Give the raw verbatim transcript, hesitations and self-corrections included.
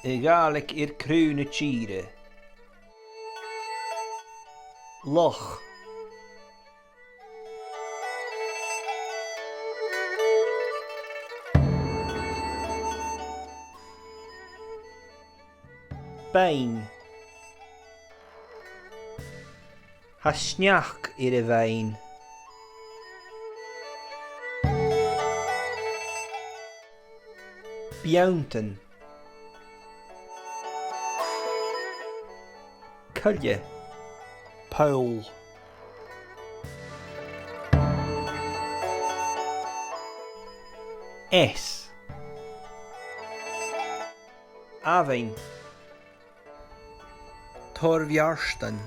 A' Ghàidhlig air cruth na tìre. Loch. Beinn. Tha sneachd air a' bheinn. Beanntan. Coille. Poll. Eas. Abhainn. Tòrr bheartan.